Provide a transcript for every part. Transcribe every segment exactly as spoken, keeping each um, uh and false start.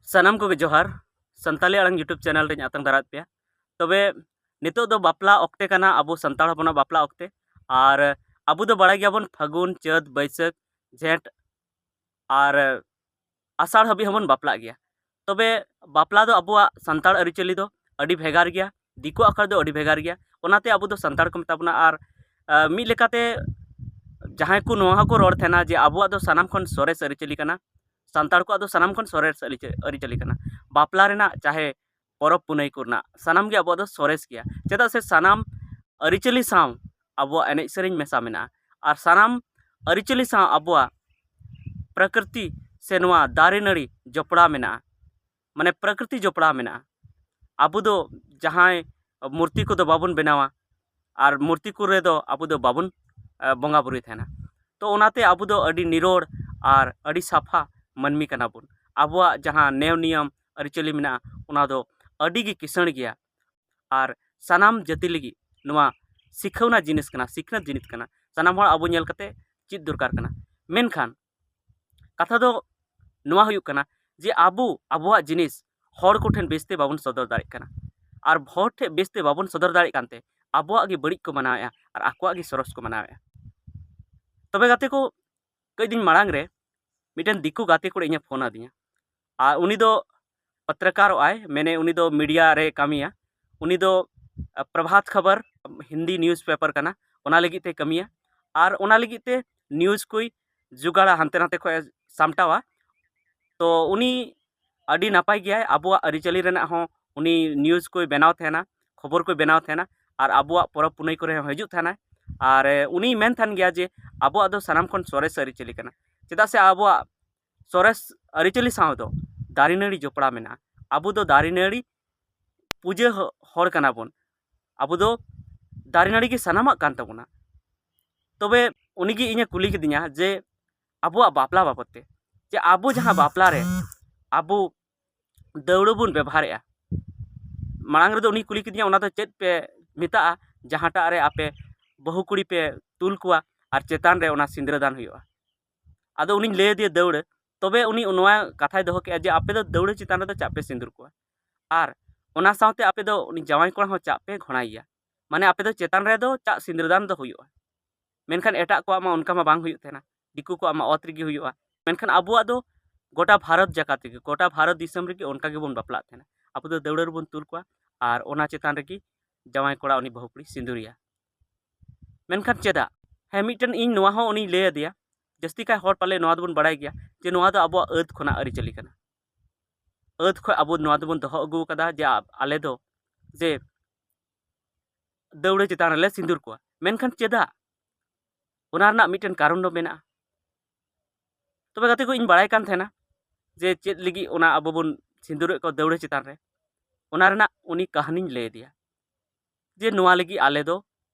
ᱥᱟᱱᱟᱢ ᱠᱚᱜᱮ ᱡᱚᱦᱟᱨ᱾ ᱥᱟᱱᱛᱟᱞᱤ ᱟᱲᱟᱝ YouTube ᱪᱮᱱᱮᱞ ᱨᱮᱧ ᱟᱛᱟᱝ ᱫᱟᱨᱟᱢᱮᱫ ᱯᱮᱭᱟ᱾ ᱛᱚᱵᱮ ᱱᱤᱛᱚᱜ ᱫᱚ ᱵᱟᱯᱞᱟ ᱚᱠᱛᱮ ᱠᱟᱱᱟ, ᱟᱵᱚ ᱥᱟᱱᱛᱟᱲ ᱦᱚᱯᱚᱱᱟᱜ ᱵᱟᱯᱞᱟ ᱚᱠᱛᱮ᱾ ᱟᱨ ᱟᱵᱚ ᱫᱚ ᱵᱟᱲᱟᱭ ᱜᱮᱭᱟᱵᱚᱱ, ᱯᱷᱟᱹᱜᱩᱱ, ᱪᱟᱹᱛ, ᱵᱟᱹᱭᱥᱟᱹᱠᱷ, ᱡᱷᱮᱸᱴ ᱟᱨ ᱟᱥᱟᱲ ᱦᱟᱹᱵᱤᱡ ᱦᱚᱸᱵᱚᱱ ᱵᱟᱯᱞᱟᱜ ᱜᱮᱭᱟ᱾ ᱛᱚᱵᱮ ᱵᱟᱯᱞᱟ ᱫᱚ ᱟᱵᱚᱣᱟᱜ ᱥᱟᱱᱛᱟᱲ ᱟᱹᱨᱤᱪᱟᱹᱞᱤ ᱫᱚ ᱟᱹᱰᱤ ᱵᱷᱮᱜᱟᱨ ᱜᱮᱭᱟ, ᱫᱤᱠᱩᱣᱟᱜ ᱠᱷᱚᱱ ᱫᱚ ᱟᱹᱰᱤ ᱵᱷᱮᱜᱟᱨ ᱜᱮᱭᱟ᱾ ᱚᱱᱟᱛᱮ ᱟᱵᱚ ᱫᱚ ᱥᱟᱱᱛᱟᱲ ᱠᱚ ᱢᱮᱛᱟ ᱵᱚᱱᱟ᱾ ᱟᱨ ᱟᱸ, ᱢᱤᱫ ᱞᱮᱠᱟᱛᱮ ᱡᱟᱦᱟᱸᱭ ᱠᱚ ᱱᱚᱣᱟ ᱦᱚᱸᱠᱚ ᱨᱚᱲ ᱛᱟᱦᱮᱱᱟ ᱡᱮ ᱟᱵᱚᱣᱟᱜ ᱫᱚ ᱥᱟᱱᱟᱢ ᱠᱷᱚᱱ ᱥᱚᱨᱮᱥ ᱟᱹᱨᱤᱪᱟᱹᱞᱤ ᱠᱟᱱᱟ, ᱥᱟᱱᱛᱟᱲ ᱠᱚᱣᱟᱜ ᱫᱚ ᱥᱟᱱᱟᱢ ᱠᱷᱚᱱ ᱥᱚᱨᱮᱥ ᱟᱹᱨᱤᱪᱟᱹ- ᱟᱹᱨᱤᱪᱟᱹᱞᱤ ᱠᱟᱱᱟ᱾ ᱵᱟᱯᱞᱟ ᱨᱮᱱᱟᱜ ᱪᱟᱦᱮ ᱯᱚᱨᱚᱵᱽ ᱯᱩᱱᱟᱹᱭ ᱠᱚᱨᱮᱱᱟᱜ ᱥᱟᱱᱟᱢ ᱜᱮ ᱟᱵᱚᱣᱟᱜ ᱫᱚ ᱥᱚᱨᱮᱥ ᱜᱮᱭᱟ, ᱪᱮᱫᱟᱜ ᱥᱮ ᱥᱟᱱᱟᱢ ᱟᱹᱨᱤᱪᱟᱹᱞᱤ ᱥᱟᱶ ᱟᱵᱚᱣᱟᱜ ᱮᱱᱮᱡ ᱥᱮᱨᱮᱧ ᱢᱮᱥᱟ ᱢᱮᱱᱟᱜᱼᱟ᱾ ᱟᱨ ᱥᱟᱱᱟᱢ ᱟᱹᱨᱤᱪᱟᱹᱞᱤ ᱥᱟᱶ ᱟᱵᱚᱣᱟᱜ ᱯᱨᱚᱠᱨᱤᱛᱤ ᱥᱮ ᱱᱚᱣᱟ ᱫᱟᱨᱮ ᱱᱟᱹᱲᱤ ᱡᱚᱯᱲᱟᱣ ᱢᱮᱱᱟᱜᱼᱟ, ᱢᱟᱱᱮ ᱯᱨᱚᱠᱨᱤᱛᱤ ᱡᱚᱯᱲᱟᱣ ᱢᱮᱱᱟᱜᱼᱟ᱾ ᱟᱵᱚ ᱫᱚ ᱡᱟᱦᱟᱸᱭ ᱢᱩᱨᱛᱤ ᱠᱚᱫᱚ ᱵᱟᱵᱚᱱ ᱵᱮᱱᱟᱣᱟ, ᱟᱨ ᱢᱩᱨᱛᱤ ᱠᱚᱨᱮ ᱫᱚ ᱟᱵᱚ ᱫᱚ ᱵᱟᱵᱚᱱ ᱟᱸ, ᱵᱚᱸᱜᱟ ᱵᱩᱨᱩᱭ ᱛᱟᱦᱮᱱᱟ᱾ ᱛᱚ ᱚᱱᱟᱛᱮ ᱟᱵᱚ ᱫᱚ ᱟᱹᱰᱤ ᱱᱤᱨᱚᱲ ᱟᱨ ᱟᱹᱰᱤ ᱥᱟᱯᱷᱟ ᱢᱟᱹᱱᱢᱤ ᱠᱟᱱᱟ ᱵᱚᱱ᱾ ᱟᱵᱚᱣᱟᱜ ᱡᱟᱦᱟᱸ ᱱᱮᱣ ᱱᱤᱭᱚᱢ ᱟᱹᱨᱤᱪᱟᱹᱞᱤ ᱢᱮᱱᱟᱜᱼᱟ, ᱚᱱᱟ ᱫᱚ ᱟᱹᱰᱤ ᱜᱮ ᱠᱤᱥᱟᱹᱬ ᱜᱮᱭᱟ᱾ ᱟᱨ ᱥᱟᱱᱟᱢ ᱡᱟᱹᱛᱤ ᱞᱟᱹᱜᱤᱫ ᱱᱚᱣᱟ ᱥᱤᱠᱷᱟᱹᱣᱱᱟ ᱡᱤᱱᱤᱥ ᱠᱟᱱᱟ, ᱥᱤᱠᱷᱱᱟᱹᱛ ᱡᱤᱱᱤᱥ ᱠᱟᱱᱟ᱾ ᱥᱟᱱᱟᱢ ᱦᱚᱲ ᱟᱵᱚ ᱧᱮᱞ ᱠᱟᱛᱮ ᱪᱮᱫ ᱫᱚᱨᱠᱟᱨ ᱠᱟᱱᱟ᱾ ᱢᱮᱱᱠᱷᱟᱱ ᱠᱟᱛᱷᱟ ᱫᱚ ᱱᱚᱣᱟ ᱦᱩᱭᱩᱜ ᱠᱟᱱᱟ ᱡᱮ ᱟᱵᱚ ᱟᱵᱚᱣᱟᱜ ᱡᱤᱱᱤᱥ ᱦᱚᱲ ᱠᱚᱴᱷᱮᱱ ᱵᱮᱥᱛᱮ ᱵᱟᱵᱚᱱ ᱥᱚᱫᱚᱨ ᱫᱟᱲᱮᱭᱟᱜ ᱠᱟᱱᱟ᱾ ᱟᱨ ᱦᱚᱲ ᱴᱷᱮᱱ ᱵᱮᱥᱛᱮ ᱵᱟᱵᱚᱱ ᱥᱚᱫᱚᱨ ᱫᱟᱲᱮᱭᱟᱜ ᱠᱟᱱᱛᱮ ᱟᱵᱚᱣᱟᱜ ᱜᱮ ᱵᱟᱹᱲᱤᱡ ᱠᱚ ᱢᱟᱱᱟᱣᱮᱫᱼᱟ ᱟᱨ ᱟᱠᱚᱣᱟᱜ ᱜᱮ ᱥᱚᱨᱚᱥ ᱠᱚ ᱢᱟᱱᱟᱣᱮᱫᱼᱟ᱾ ᱛᱚᱵᱮ ᱜᱟᱛᱮ ᱠᱚ, ᱠᱟᱹᱡ ᱫᱤᱱ ᱢᱟᱲᱟᱝ ᱨᱮ ᱢᱤᱫᱴᱮᱱ ᱫᱤᱠᱩ ᱜᱟᱛᱮ ᱠᱩᱲᱤ ᱤᱧᱮ ᱯᱷᱳᱱ ᱟᱹᱫᱤᱧᱟ᱾ ᱟᱨ ᱩᱱᱤ ᱫᱚ ᱯᱚᱛᱨᱚᱠᱟᱨᱚᱜ ᱟᱭ, ᱢᱮᱱᱮ ᱩᱱᱤ ᱫᱚ ᱢᱤᱰᱤᱭᱟ ᱨᱮ ᱠᱟᱹᱢᱤᱭᱟ᱾ ᱩᱱᱤ ᱫᱚ ᱟᱸ, ᱯᱨᱚᱵᱷᱟᱛ ᱠᱷᱚᱵᱚᱨ, ᱦᱤᱱᱫᱤ ᱱᱤᱭᱩᱡᱽ ᱯᱮᱯᱟᱨ ᱠᱟᱱᱟ, ᱚᱱᱟ ᱞᱟᱹᱜᱤᱫ ᱛᱮ ᱠᱟᱹᱢᱤᱭᱟ᱾ ᱟᱨ ᱚᱱᱟ ᱞᱟᱹᱜᱤᱫ ᱛᱮ ᱱᱤᱭᱩᱡᱽ ᱠᱚᱭ ᱡᱚᱜᱟᱲᱟ, ᱦᱟᱱᱛᱮ ᱱᱟᱛᱮ ᱠᱷᱚᱱ ᱮ ᱥᱟᱢᱴᱟᱣᱟ᱾ ᱛᱚ ᱩᱱᱤ ᱟᱹᱰᱤ ᱱᱟᱯᱟᱭ ᱜᱮᱭᱟᱭ, ᱟᱵᱚᱣᱟᱜ ᱟᱹᱨᱤᱪᱟᱹᱞᱤ ᱨᱮᱱᱟᱜ ᱦᱚᱸ ᱩᱱᱤ ᱱᱤᱭᱩᱡᱽ ᱠᱚᱭ ᱵᱮᱱᱟᱣ ᱛᱟᱦᱮᱱᱟ, ᱠᱷᱚᱵᱚᱨ ᱠᱚᱭ ᱵᱮᱱᱟᱣ ᱛᱟᱦᱮᱱᱟ᱾ ᱟᱨ ᱟᱵᱚᱣᱟᱜ ᱯᱚᱨᱚᱵᱽ ᱯᱩᱱᱟᱹᱭ ᱠᱚᱨᱮ ᱦᱚᱸ ᱦᱤᱡᱩᱜ ᱛᱟᱦᱮᱱᱟᱭ᱾ ᱟᱨ ᱮ, ᱩᱱᱤᱭ ᱢᱮᱱ ᱛᱟᱦᱮᱱ ᱜᱮᱭᱟ ᱡᱮ ᱟᱵᱚᱣᱟᱜ ᱫᱚ ᱥᱟᱱᱟᱢ ᱠᱷᱚᱱ ᱥᱚᱨᱮᱥ ᱟᱹᱨᱤᱪᱟᱹᱞᱤ ᱠᱟᱱᱟ, ᱪᱮᱫᱟᱜ ᱥᱮ ᱟᱵᱚᱣᱟᱜ ᱥᱚᱨᱮᱥ ᱟᱹᱨᱤᱪᱟᱹᱞᱤ ᱥᱟᱶ ᱫᱚ ᱫᱟᱨᱮ ᱱᱟᱹᱲᱤ ᱡᱚᱯᱲᱟᱣ ᱢᱮᱱᱟᱜᱼᱟ᱾ ᱟᱵᱚ ᱫᱚ ᱫᱟᱨᱮ ᱱᱟᱹᱲᱤ ᱯᱩᱡᱟᱹ ᱦᱚ- ᱦᱚᱲ ᱠᱟᱱᱟ ᱵᱚᱱ᱾ ᱟᱵᱚ ᱫᱚ ᱫᱟᱨᱮ ᱱᱟᱹᱲᱤ ᱜᱮ ᱥᱟᱱᱟᱢᱟᱜ ᱠᱟᱱ ᱛᱟᱵᱚᱱᱟ᱾ ᱛᱚᱵᱮ ᱩᱱᱤᱜᱮ ᱤᱧᱮ ᱠᱩᱞᱤ ᱠᱤᱫᱤᱧᱟ ᱡᱮ ᱟᱵᱚᱣᱟᱜ ᱵᱟᱯᱞᱟ ᱵᱟᱵᱚᱫ ᱛᱮ, ᱡᱮ ᱟᱵᱚ ᱡᱟᱦᱟᱸ ᱵᱟᱯᱞᱟ ᱨᱮ ᱟᱵᱚ ᱫᱟᱹᱣᱲᱟᱹ ᱵᱚᱱ ᱵᱮᱵᱚᱦᱟᱨᱮᱜᱼᱟ, ᱢᱟᱲᱟᱝ ᱨᱮᱫᱚ ᱩᱱᱤ ᱠᱩᱞᱤ ᱠᱤᱫᱤᱧᱟ, "ᱚᱱᱟ ᱫᱚ ᱪᱮᱫ ᱯᱮ ᱢᱮᱛᱟᱜᱼᱟ, ᱡᱟᱦᱟᱸᱴᱟᱜ ᱨᱮ ᱟᱯᱮ ᱵᱟᱹᱦᱩ ᱠᱩᱲᱤ ᱯᱮ ᱛᱩᱞ ᱠᱚᱣᱟ ᱟᱨ ᱪᱮᱛᱟᱱ ᱨᱮ ᱚᱱᱟ ᱥᱤᱸᱫᱽᱨᱟᱹ ᱫᱟᱱ ᱦᱩᱭᱩᱜᱼᱟ?" ᱟᱫᱚ ᱩᱱᱤᱧ ᱞᱟᱹᱭ ᱟᱫᱮᱭᱟ ᱫᱟᱹᱣᱲᱟᱹ᱾ ᱛᱚᱵᱮ ᱩᱱᱤ ᱱᱚᱣᱟ ᱠᱟᱛᱷᱟᱭ ᱫᱚᱦᱚ ᱠᱮᱜᱼᱟ ᱡᱮ ᱟᱯᱮ ᱫᱚ ᱫᱟᱹᱣᱲᱟᱹ ᱪᱮᱛᱟᱱ ᱨᱮᱫᱚ ᱪᱟᱜ ᱯᱮ ᱥᱤᱸᱫᱩᱨ ᱠᱚᱣᱟ, ᱟᱨ ᱚᱱᱟ ᱥᱟᱶᱛᱮ ᱟᱯᱮ ᱫᱚ ᱩᱱᱤ ᱡᱟᱶᱟᱭ ᱠᱚᱲᱟ ᱦᱚᱸ ᱪᱟᱜ ᱯᱮ ᱜᱷᱚᱲᱟᱭᱮᱭᱟ᱾ ᱢᱟᱱᱮ ᱟᱯᱮ ᱫᱚ ᱪᱮᱛᱟᱱ ᱨᱮᱫᱚ ᱪᱟᱜ ᱥᱤᱸᱫᱩᱨ ᱫᱟᱱ ᱫᱚ ᱦᱩᱭᱩᱜᱼᱟ᱾ ᱢᱮᱱᱠᱷᱟᱱ ᱮᱴᱟᱜ ᱠᱚᱣᱟᱜ ᱢᱟ ᱚᱱᱠᱟ ᱢᱟ ᱵᱟᱝ ᱦᱩᱭᱩᱜ ᱛᱟᱦᱮᱱᱟ, ᱫᱤᱠᱩ ᱠᱚᱣᱟᱜ ᱢᱟ ᱚᱛ ᱨᱮᱜᱮ ᱦᱩᱭᱩᱜᱼᱟ᱾ ᱢᱮᱱᱠᱷᱟᱱ ᱟᱵᱚᱣᱟᱜ ᱫᱚ ᱜᱚᱴᱟ ᱵᱷᱟᱨᱚᱛ ᱡᱟᱠᱟᱛ ᱨᱮᱜᱮ, ᱜᱚᱴᱟ ᱵᱷᱟᱨᱚᱛ ᱫᱤᱥᱚᱢ ᱨᱮᱜᱮ ᱚᱱᱠᱟ ᱜᱮᱵᱚᱱ ᱵᱟᱯᱞᱟᱜ ᱛᱟᱦᱮᱱᱟ᱾ ᱟᱵᱚ ᱫᱚ ᱫᱟᱹᱣᱲᱟᱹ ᱨᱮᱵᱚᱱ ᱛᱩᱞ ᱠᱚᱣᱟ ᱟᱨ ᱚᱱᱟ ᱪᱮᱛᱟᱱ ᱨᱮᱜᱮ ᱡᱟᱶᱟᱭ ᱠᱚᱲᱟ ᱩᱱᱤ ᱵᱟᱹᱦᱩ ᱠᱩᱲᱤ ᱥᱤᱸᱫᱩᱨᱮᱭᱟ᱾ ᱢᱮᱱᱠᱷᱟᱱ ᱪᱮᱫᱟᱜ? ᱦᱮᱸ, ᱢᱤᱫᱴᱮᱱ ᱤᱧ ᱱᱚᱣᱟ ᱦᱚᱸ ᱩᱱᱤᱧ ᱞᱟᱹᱭ ᱟᱫᱮᱭᱟ, ᱡᱟᱹᱥᱛᱤ ᱠᱟᱭ ᱦᱚᱲ ᱯᱟᱞᱮ ᱱᱚᱣᱟ ᱫᱚᱵᱚᱱ ᱵᱟᱲᱟᱭ ᱜᱮᱭᱟ ᱡᱮ ᱱᱚᱣᱟ ᱫᱚ ᱟᱵᱚᱣᱟᱜ ᱟᱹᱫ ᱠᱷᱚᱱᱟᱜ ᱟᱹᱨᱤᱪᱟᱹᱞᱤ ᱠᱟᱱᱟ᱾ ᱟᱹᱫ ᱠᱷᱚᱱ ᱟᱵᱚ ᱱᱚᱣᱟ ᱫᱚᱵᱚᱱ ᱫᱚᱦᱚ ᱟᱹᱜᱩ ᱟᱠᱟᱫᱟ ᱡᱮ ᱟ-, ᱟᱞᱮ ᱫᱚ ᱡᱮ ᱫᱟᱹᱣᱲᱟᱹ ᱪᱮᱛᱟᱱ ᱨᱮᱞᱮ ᱥᱤᱸᱫᱩᱨ ᱠᱚᱣᱟ᱾ ᱢᱮᱱᱠᱷᱟᱱ ᱪᱮᱫᱟᱜ? ᱚᱱᱟ ᱨᱮᱱᱟᱜ ᱢᱤᱫᱴᱮᱱ ᱠᱟᱨᱚᱱ ᱫᱚ ᱢᱮᱱᱟᱜᱼᱟ᱾ ᱛᱚᱵᱮ ᱜᱟᱛᱮ ᱠᱚ, ᱤᱧ ᱵᱟᱲᱟᱭ ᱠᱟᱱ ᱛᱟᱦᱮᱱᱟ ᱡᱮ ᱪᱮᱫ ᱞᱟᱹᱜᱤᱫ ᱚᱱᱟ ᱟᱵᱚ ᱵᱚᱱ ᱥᱤᱸᱫᱩᱨᱮᱫ ᱠᱚᱣᱟ ᱫᱟᱹᱣᱲᱟᱹ ᱪᱮᱛᱟᱱ ᱨᱮ, ᱚᱱᱟ ᱨᱮᱱᱟᱜ ᱩᱱᱤ ᱠᱟᱹᱦᱱᱤᱧ ᱞᱟᱹᱭ ᱟᱫᱮᱭᱟ ᱡᱮ ᱱᱚᱣᱟ ᱞᱟᱹᱜᱤᱫ ᱟᱞᱮ ᱫᱚ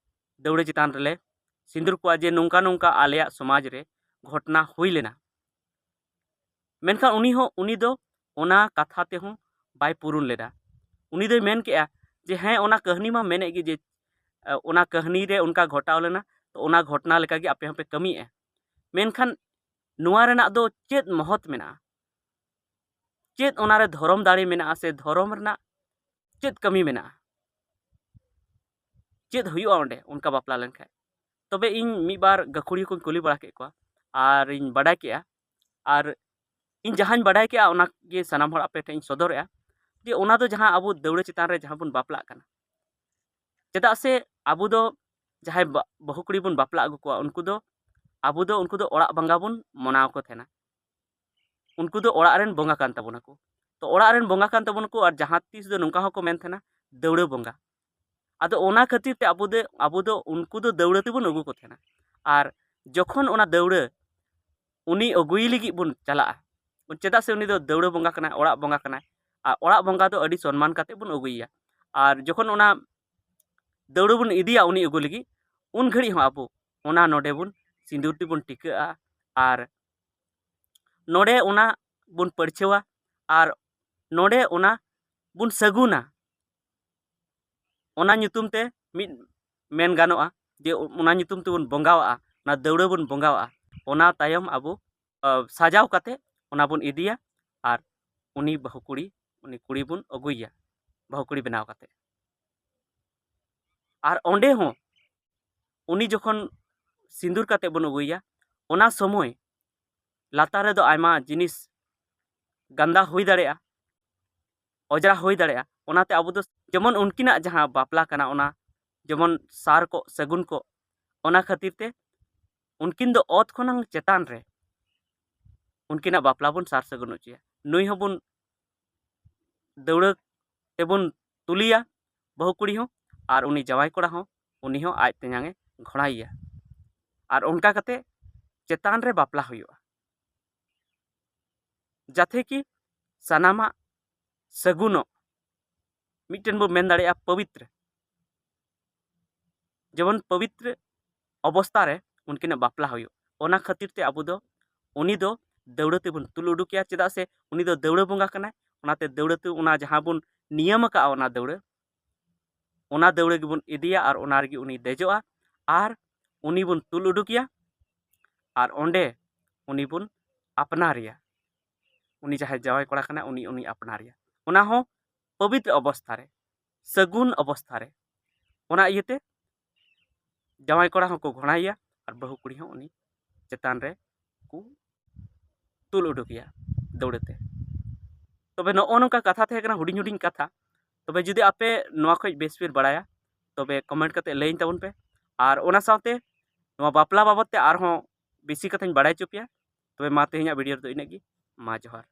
ᱫᱟᱹᱣᱲᱟᱹ ᱪᱮᱛᱟᱱ ᱨᱮᱞᱮ ᱥᱤᱸᱫᱩᱨ ᱠᱚᱣᱟ ᱡᱮ ᱱᱚᱝᱠᱟ ᱱᱚᱝᱠᱟ ᱟᱞᱮᱭᱟᱜ ᱥᱚᱢᱟᱡᱽ ᱨᱮ ᱜᱷᱚᱴᱱᱟ ᱦᱩᱭ ᱞᱮᱱᱟ᱾ ᱢᱮᱱᱠᱷᱟᱱ ᱩᱱᱤ ᱦᱚᱸ, ᱩᱱᱤ ᱫᱚ ᱚᱱᱟ ᱠᱟᱛᱷᱟ ᱛᱮᱦᱚᱸ ᱵᱟᱭ ᱯᱩᱨᱩᱱ ᱞᱮᱫᱟ᱾ ᱩᱱᱤ ᱫᱚᱭ ᱢᱮᱱ ᱠᱮᱜᱼᱟ ᱡᱮ ᱦᱮᱸ, ᱚᱱᱟ ᱠᱟᱹᱦᱱᱤ ᱢᱟ ᱢᱮᱱᱮᱫ ᱜᱮ ᱡᱮ, ᱮ, ᱚᱱᱟ ᱠᱟᱹᱦᱱᱤ ᱨᱮ ᱚᱱᱠᱟ ᱜᱷᱚᱴᱟᱣ ᱞᱮᱱᱟ, ᱛᱚ ᱚᱱᱟ ᱜᱷᱚᱴᱱᱟ ᱞᱮᱠᱟᱜᱮ ᱟᱯᱮ ᱦᱚᱸᱯᱮ ᱠᱟᱹᱢᱤᱭᱮᱫᱼᱟ᱾ ᱢᱮᱱᱠᱷᱟᱱ ᱱᱚᱣᱟ ᱨᱮᱱᱟᱜ ᱫᱚ ᱪᱮᱫ ᱢᱚᱦᱚᱛ ᱢᱮᱱᱟᱜᱼᱟ? ᱪᱮᱫ ᱚᱱᱟᱨᱮ ᱫᱷᱚᱨᱚᱢ ᱫᱟᱲᱮ ᱢᱮᱱᱟᱜᱼᱟ ᱥᱮ ᱫᱷᱚᱨᱚᱢ ᱨᱮᱱᱟᱜ ᱪᱮᱫ ᱠᱟᱹᱢᱤ ᱢᱮᱱᱟᱜᱼᱟ? ᱪᱮᱫ ᱦᱩᱭᱩᱜᱼᱟ ᱚᱸᱰᱮ ᱚᱱᱠᱟ ᱵᱟᱯᱞᱟ ᱞᱮᱱᱠᱷᱟᱡ? ᱛᱚᱵᱮ ᱤᱧ ᱢᱤᱫ ᱵᱟᱨ ᱜᱟᱹᱠᱷᱩᱲᱤᱭᱟᱹ ᱠᱚᱧ ᱠᱩᱞᱤ ᱵᱟᱲᱟ ᱠᱮᱫ ᱠᱚᱣᱟ ᱟᱨᱤᱧ ᱵᱟᱰᱟᱭ ᱠᱮᱜᱼᱟ᱾ ᱟᱨ ᱤᱧ ᱡᱟᱦᱟᱸᱧ ᱵᱟᱰᱟᱭ ᱠᱮᱜᱼᱟ, ᱚᱱᱟ ᱜᱮ ᱥᱟᱱᱟᱢ ᱦᱚᱲ ᱟᱯᱮ ᱴᱷᱮᱱ ᱤᱧ ᱥᱚᱫᱚᱨᱮᱜᱼᱟ ᱡᱮ ᱚᱱᱟ ᱫᱚ ᱡᱟᱦᱟᱸ ᱟᱵᱚ ᱫᱟᱹᱣᱲᱟᱹ ᱪᱮᱛᱟᱱ ᱨᱮ ᱡᱟᱦᱟᱸ ᱵᱚᱱ ᱵᱟᱯᱞᱟᱜ ᱠᱟᱱᱟ, ᱪᱮᱫᱟᱜ ᱥᱮ ᱟᱵᱚ ᱫᱚ ᱡᱟᱦᱟᱸᱭ ᱵᱟ-, ᱵᱟᱹᱦᱩ ᱠᱩᱲᱤ ᱵᱚᱱ ᱵᱟᱯᱞᱟ ᱟᱹᱜᱩ ᱠᱚᱣᱟ, ᱩᱱᱠᱩ ᱫᱚ, ᱟᱵᱚ ᱫᱚ ᱩᱱᱠᱩ ᱫᱚ ᱚᱲᱟᱜ ᱵᱚᱸᱜᱟ ᱵᱚᱱ ᱢᱟᱱᱟᱣ ᱠᱚ ᱛᱟᱦᱮᱱᱟ᱾ ᱩᱱᱠᱩ ᱫᱚ ᱚᱲᱟᱜ ᱨᱮᱱ ᱵᱚᱸᱜᱟ ᱠᱟᱱ ᱛᱟᱵᱚᱱᱟ ᱠᱚ᱾ ᱛᱚ ᱚᱲᱟᱜ ᱨᱮᱱ ᱵᱚᱸᱜᱟ ᱠᱟᱱ ᱛᱟᱵᱚᱱᱟ ᱠᱚ, ᱟᱨ ᱡᱟᱦᱟᱸ ᱛᱤᱥ ᱫᱚ ᱱᱚᱝᱠᱟ ᱦᱚᱸᱠᱚ ᱢᱮᱱ ᱛᱟᱦᱮᱱᱟ, ᱫᱟᱹᱣᱲᱟᱹ ᱵᱚᱸᱜᱟ᱾ ᱟᱫᱚ ᱚᱱᱟ ᱠᱷᱟᱹᱛᱤᱨ ᱛᱮ ᱟᱵᱚ ᱫᱚ, ᱟᱵᱚ ᱫᱚ ᱩᱱᱠᱩ ᱫᱚ ᱫᱟᱹᱣᱲᱟᱹ ᱛᱮᱵᱚᱱ ᱟᱹᱜᱩ ᱠᱚ ᱛᱟᱦᱮᱱᱟ᱾ ᱟᱨ ᱡᱚᱠᱷᱚᱱ ᱚᱱᱟ ᱫᱟᱹᱣᱲᱟᱹ ᱩᱱᱤ ᱟᱹᱜᱩᱭ ᱞᱟᱹᱜᱤᱫ ᱵᱚᱱ ᱪᱟᱞᱟᱜᱼᱟ, ᱪᱮᱫᱟᱜ ᱥᱮ ᱩᱱᱤ ᱫᱚ ᱫᱟᱹᱣᱲᱟᱹ ᱵᱚᱸᱜᱟ ᱠᱟᱱᱟᱭ, ᱚᱲᱟᱜ ᱵᱚᱸᱜᱟ ᱠᱟᱱᱟᱭ, ᱟᱨ ᱚᱲᱟᱜ ᱵᱚᱸᱜᱟ ᱫᱚ ᱟᱹᱰᱤ ᱥᱚᱱᱢᱟᱱ ᱠᱟᱛᱮ ᱵᱚᱱ ᱟᱹᱜᱩᱭᱮᱭᱟ᱾ ᱟᱨ ᱡᱚᱠᱷᱚᱱ ᱚᱱᱟ ᱫᱟᱹᱣᱲᱟᱹ ᱵᱚᱱ ᱤᱫᱤᱭᱟ ᱩᱱᱤ ᱟᱹᱜᱩ ᱞᱟᱹᱜᱤᱫ, ᱩᱱ ᱜᱷᱟᱹᱲᱤᱡ ᱦᱚᱸ ᱟᱵᱚ ᱚᱱᱟ ᱱᱚᱰᱮ ᱵᱚᱱ ᱥᱤᱸᱫᱩᱨ ᱛᱮᱵᱚᱱ ᱴᱤᱠᱟᱹᱜᱼᱟ, ᱟᱨ ᱱᱚᱰᱮ ᱚᱱᱟ ᱵᱚᱱ ᱯᱟᱹᱲᱪᱷᱟᱹᱣᱟ, ᱟᱨ ᱱᱚᱰᱮ ᱚᱱᱟ ᱵᱚᱱ ᱥᱟᱹᱜᱩᱱᱟ᱾ ᱚᱱᱟ ᱧᱩᱛᱩᱢ ᱛᱮ ᱢᱤᱫ ᱢᱮᱱ ᱜᱟᱱᱚᱜᱼᱟ ᱡᱮ ᱚᱱᱟ ᱧᱩᱛᱩᱢ ᱛᱮᱵᱚᱱ ᱵᱚᱸᱜᱟᱣᱟᱜᱼᱟ, ᱚᱱᱟ ᱫᱟᱹᱣᱲᱟᱹ ᱵᱚᱱ ᱵᱚᱸᱜᱟᱣᱟᱜᱼᱟ᱾ ᱚᱱᱟ ᱛᱟᱭᱚᱢ ᱟᱵᱚ, ᱟ, ᱥᱟᱡᱟᱣ ᱠᱟᱛᱮ ᱚᱱᱟ ᱵᱚᱱ ᱤᱫᱤᱭᱟ ᱟᱨ ᱩᱱᱤ ᱵᱟᱹᱦᱩ ᱠᱩᱲᱤ, ᱩᱱᱤ ᱠᱩᱲᱤ ᱵᱚᱱ ᱟᱹᱜᱩᱭᱮᱭᱟ ᱵᱟᱹᱦᱩ ᱠᱩᱲᱤ ᱵᱮᱱᱟᱣ ᱠᱟᱛᱮ᱾ ᱟᱨ ᱚᱸᱰᱮ ᱦᱚᱸ ᱩᱱᱤ ᱡᱚᱠᱷᱚᱱ ᱥᱤᱸᱫᱩᱨ ᱠᱟᱛᱮ ᱵᱚᱱ ᱟᱹᱜᱩᱭᱮᱭᱟ, ᱚᱱᱟ ᱥᱚᱢᱚᱭ ᱞᱟᱛᱟᱨ ᱨᱮᱫᱚ ᱟᱭᱢᱟ ᱡᱤᱱᱤᱥ ᱜᱟᱱᱫᱟ ᱦᱩᱭ ᱫᱟᱲᱮᱭᱟᱜᱼᱟ, ᱚᱸᱡᱽᱨᱟ ᱦᱩᱭ ᱫᱟᱲᱮᱭᱟᱜᱼᱟ᱾ ᱚᱱᱟᱛᱮ ᱟᱵᱚ ᱫᱚ ᱡᱮᱢᱚᱱ ᱩᱱᱠᱤᱱᱟᱜ ᱡᱟᱦᱟᱸ ᱵᱟᱯᱞᱟ ᱠᱟᱱᱟ, ᱚᱱᱟ ᱡᱮᱢᱚᱱ ᱥᱟᱨ ᱠᱚᱜ, ᱥᱟᱹᱜᱩᱱ ᱠᱚᱜ, ᱚᱱᱟ ᱠᱷᱟᱹᱛᱤᱨ ᱛᱮ ᱩᱱᱠᱤᱱ ᱫᱚ ᱚᱛ ᱠᱷᱚᱱᱟᱝ ᱪᱮᱛᱟᱱ ᱨᱮ ᱩᱱᱠᱤᱱᱟᱜ ᱵᱟᱯᱞᱟ ᱵᱚᱱ ᱥᱟᱨ ᱥᱟᱹᱜᱩᱱ ᱦᱚᱪᱚᱭᱟ᱾ ᱱᱩᱭ ᱦᱚᱸᱵᱚᱱ ᱫᱟᱹᱣᱲᱟᱹ ᱛᱮᱵᱚᱱ ᱛᱩᱞᱤᱭᱟ, ᱵᱟᱹᱦᱩ ᱠᱩᱲᱤ ᱦᱚᱸ, ᱟᱨ ᱩᱱᱤ ᱡᱟᱶᱟᱭ ᱠᱚᱲᱟ ᱦᱚᱸ, ᱩᱱᱤ ᱦᱚᱸ ᱟᱡ ᱛᱮᱧᱟᱝ ᱮ ᱜᱷᱚᱲᱟᱭᱮᱭᱟ᱾ ᱟᱨ ᱚᱱᱠᱟ ᱠᱟᱛᱮ ᱪᱮᱛᱟᱱ ᱨᱮ ᱵᱟᱯᱞᱟ ᱦᱩᱭᱩᱜᱼᱟ, ᱡᱟᱛᱮ ᱠᱤ ᱥᱟᱱᱟᱢᱟᱜ ᱥᱟᱹᱜᱩᱱᱚᱜ, ᱢᱤᱫᱴᱮᱱ ᱵᱚ ᱢᱮᱱ ᱫᱟᱲᱮᱭᱟᱜᱼᱟ ᱯᱚᱵᱤᱛᱨᱚ, ᱡᱮᱢᱚᱱ ᱯᱚᱵᱤᱛᱨᱚ ᱚᱵᱚᱥᱛᱟ ᱨᱮ ᱩᱱᱠᱤᱱᱟᱜ ᱵᱟᱯᱞᱟ ᱦᱩᱭᱩᱜ᱾ ᱚᱱᱟ ᱠᱷᱟᱹᱛᱤᱨ ᱛᱮ ᱟᱵᱚ ᱫᱚ ᱩᱱᱤ ᱫᱚ ᱫᱟᱹᱣᱲᱟᱹ ᱛᱮᱵᱚᱱ ᱛᱩᱞ ᱩᱰᱩᱠᱮᱭᱟ, ᱪᱮᱫᱟᱜ ᱥᱮ ᱩᱱᱤ ᱫᱚ ᱫᱟᱹᱣᱲᱟᱹ ᱵᱚᱸᱜᱟ ᱠᱟᱱᱟᱭ᱾ ᱚᱱᱟᱛᱮ ᱫᱟᱹᱣᱲᱟᱹ ᱛᱮ ᱚᱱᱟ ᱡᱟᱦᱟᱸ ᱵᱚᱱ ᱱᱤᱭᱚᱢ ᱟᱠᱟᱫᱼᱟ, ᱚᱱᱟ ᱫᱟᱹᱣᱲᱟᱹ, ᱚᱱᱟ ᱫᱟᱹᱣᱲᱟᱹ ᱜᱮᱵᱚᱱ ᱤᱫᱤᱭᱟ ᱟᱨ ᱚᱱᱟ ᱨᱮᱜᱮ ᱩᱱᱤ ᱫᱮᱡᱚᱜᱼᱟ ᱟᱨ ᱩᱱᱤ ᱵᱚᱱ ᱛᱩᱞ ᱩᱰᱩᱠᱮᱭᱟ ᱟᱨ ᱚᱸᱰᱮ ᱩᱱᱤ ᱵᱚᱱ ᱟᱯᱱᱟᱨᱮᱭᱟ᱾ ᱩᱱᱤ ᱡᱟᱦᱟᱸᱭ ᱡᱟᱶᱟᱭ ᱠᱚᱲᱟ ᱠᱟᱱᱟᱭ, ᱩᱱᱤ, ᱩᱱᱤ ᱟᱯᱱᱟᱨᱮᱭᱟ᱾ ᱚᱱᱟ ᱦᱚᱸ ᱯᱚᱵᱤᱛᱨᱚ ᱚᱵᱚᱥᱛᱷᱟ ᱨᱮ, ᱥᱟᱹᱜᱩᱱ ᱚᱵᱚᱥᱛᱷᱟ ᱨᱮ᱾ ᱚᱱᱟ ᱤᱭᱟᱹᱛᱮ ᱡᱟᱶᱟᱭ ᱠᱚᱲᱟ ᱦᱚᱸᱠᱚ ᱜᱷᱚᱲᱟᱭᱮᱭᱟ ᱟᱨ ᱵᱟᱹᱦᱩ ᱠᱩᱲᱤ ᱦᱚᱸ ᱩᱱᱤ ᱪᱮᱛᱟᱱ ᱨᱮ ᱠᱚ ᱛᱩᱞ ᱩᱰᱩᱠᱮᱭᱟ ᱫᱟᱹᱣᱲᱟᱹ ᱛᱮ᱾ ᱛᱚᱵᱮ ᱱᱚᱜᱼᱚ ᱱᱚᱝᱠᱟ ᱠᱟᱛᱷᱟ ᱛᱟᱦᱮᱸ ᱠᱟᱱᱟ, ᱦᱩᱰᱤᱧ ᱦᱩᱰᱤᱧ ᱠᱟᱛᱷᱟ᱾ ᱛᱚᱵᱮ ᱡᱩᱫᱤ ᱟᱯᱮ ᱱᱚᱣᱟ ᱠᱷᱚᱡ ᱵᱮᱥ ᱯᱮ ᱵᱟᱲᱟᱭᱟ, ᱛᱚᱵᱮ comment ᱠᱟᱛᱮ ᱞᱟᱹᱭᱟᱹᱧ ᱛᱟᱵᱚᱱ ᱯᱮ᱾ ᱟᱨ ᱚᱱᱟ ᱥᱟᱶᱛᱮ ᱱᱚᱣᱟ ᱵᱟᱯᱞᱟ ᱵᱟᱵᱚᱫ ᱛᱮ ᱟᱨᱦᱚᱸ ᱵᱮᱥᱤ ᱠᱟᱛᱷᱟᱧ ᱵᱟᱲᱟᱭ ᱦᱚᱪᱚ ᱯᱮᱭᱟ᱾ ᱛᱚᱵᱮ ᱢᱟ, ᱛᱮᱦᱮᱧᱟᱜ video ᱨᱮᱫᱚ ᱤᱱᱟᱹᱜ ᱜᱮ᱾ ᱢᱟ ᱡᱚᱦᱟᱨ᱾